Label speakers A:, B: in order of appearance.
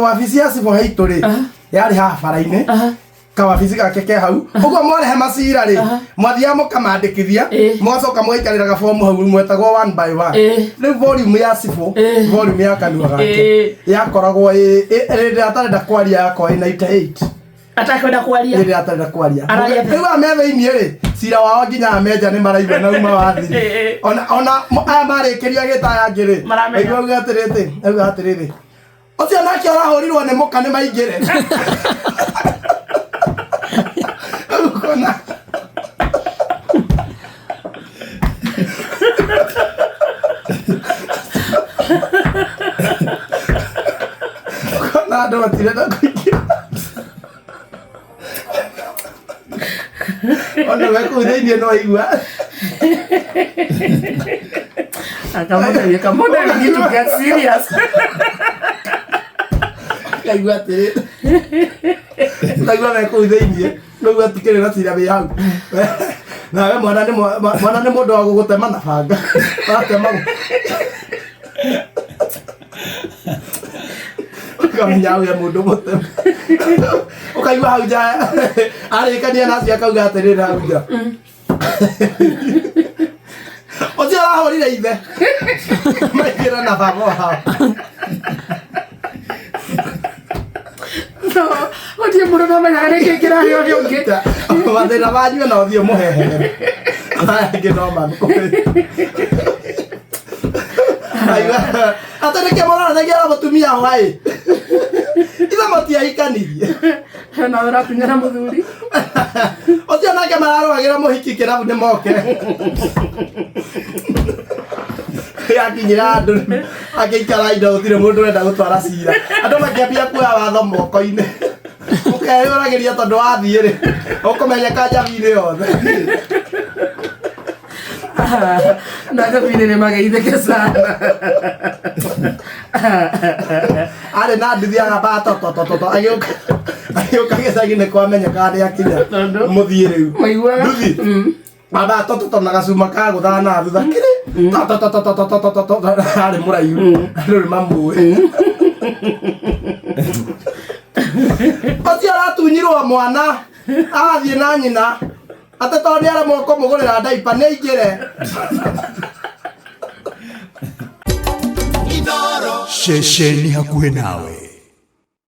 A: Wabici ya cibũ haitũ rĩ, yarĩ haha bara-inĩ. Kawabici gake ke hau ũguo, mwarehe macira rĩ, mwathiaga mũkamandĩkithia, mũgacoka mũgaikarĩra gabomu hau mwetagwo one by one. Rĩu volume ya cibũ, volume ya kanua gake yakoragwo rĩrĩa atarenda kwaria yakoragwo ĩ 98.
B: Atakwenda kwaria.
A: Rĩrĩa atarenda kwaria.
B: Araria atĩa?
A: Rĩu aya me thĩiniĩ rĩ, cira wao nginya aya menja nĩ maraigua na uma wathiri. Ona aya marĩkĩria gĩta aya angĩ rĩ,
B: Maramenya.
A: aigua auga atĩrĩrĩ, auga atĩrĩrĩ, ũcio nake ũrahũrirwo nĩ mũka nĩ maingĩre. Rĩu ũkona ũkona andũ matirenda kũingĩra ona we kũu thĩiniĩ no aigua.
B: Come on, come on, we need to get serious.
A: Kaigua atĩrĩ, kaigua me kũu thĩiniĩ rĩu atikĩrĩ na cira wĩ hau nawe. Mwana nĩ mwana nĩ mũndũ wa gũgũtema na banga, watema ũkamenya hau he mũndũ mũteme. Ũkaigua hau nja arĩkania na acio akauga atĩrĩrĩ, hau nja ũcio arahũrire ithe maingĩra na baba wao.
B: No, gũtirĩ mũndũ ũtamenyaga nĩkĩ kĩrarĩ ũrĩa ũngĩ.
A: Mathĩna manyu na ũthiĩ mũhehere aya angĩ no mamũkũrĩ atĩ nĩkĩ mũronanagia na mũtumia waĩ ithe mũtiahikanirie.
B: Nawe ũratunyana mũthuri.
A: Ũcio nake mararũagĩra mũhiki kĩrabu nĩ moke yakinyĩra andũ akĩikara indo, gũtirĩ mũndũ ũrenda gũtwara cira. Andũ makĩambia kuoya watho moko-inĩ, ũkeyũragĩria tondũ wathiĩ rĩ, ũkũmenyeka njabinĩ yothe.
B: Na njabinĩ nĩ mageithĩke sana.
A: Arĩ na nduthi agamba tototototo, agĩũka agĩũka gĩcagi-inĩ kwamenyeka nĩ akinya.
B: Tondũ?
A: Mũthiĩ rĩu.
B: Maiguaga.
A: Nduthi amba tototo na gacuma ka gũthana thutha kĩrĩ tototototototototo, arĩ mũraihu, andũ nĩ mamũĩ. Ũcio aratunyirwo mwana arathiĩ na nyina atĩ tondũ nĩ aremwo kũmũgũrĩra ndaipa nĩ aingĩre.
C: Ceceni hakuhĩ nawe.